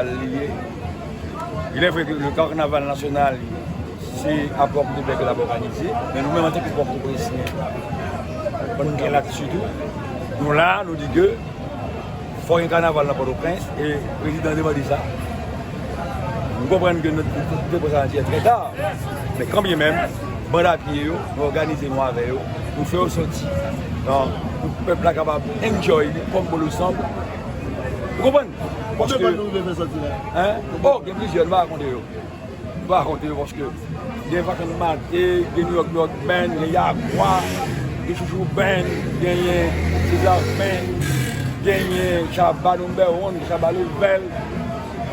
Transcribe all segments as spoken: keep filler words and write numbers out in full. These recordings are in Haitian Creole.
Li ye. Il est vrai que le carnaval national, se a Pòtoprens ke l ap òganize, men nou menm antanke Pòtoprensyen, fò n gen latitid tou. Nou la, nou di ke fò gen kanaval nan Pòtoprens, e prezidan te mande sa. Nou konprann ke nou te pran sa trè ta, men kanmenm, band a pye yo, nou òganize nou avè yo, nou fè yo sòti. Donk, pou pèp la kapab enjoy li, kòm bon ansanm. Ou konprann? Konbyen band nou rive fè sòti la? Hein? Oh, gen plizyè, nou pa rakonte yo. Nou pa rakonte yo paske gen Vacances Maté, gen New York New York Band, gen Yagwa, gen Chouchou Band, genyen César Band, genyen Shabba Number One, Shabba Level,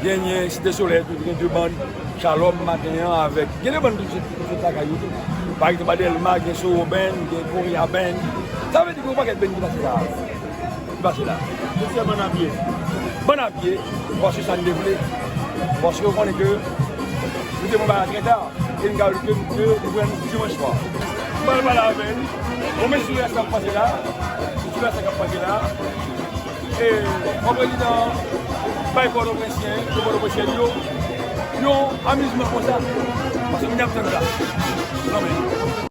genyen Cité Soleil tou, gen de band, Shalom maten an avèk, gen de band tou, tou, tou lakay yo tou. Pa egzanp, a Dèlma, gen Soro Band, gen Korea Band. Sa vle di gen yon pakèt band ki pase la. Ki pase la. Se sèlman n ap ye. Ban n ap ye, paske sa n te vle. Paske w konnen ke nou te pran bagay la trè ta. E n ka vle ke nou te pran dimanch swa. M pral pale avè l. Bon, men sou sa k ap pase la. Sou sa k ap pase la. E, fò prezidan bay Pòtoprensyen, ke Pòtoprensyen yo, yon amizman konsa. Paske moun ap tann sa. Kanmenm.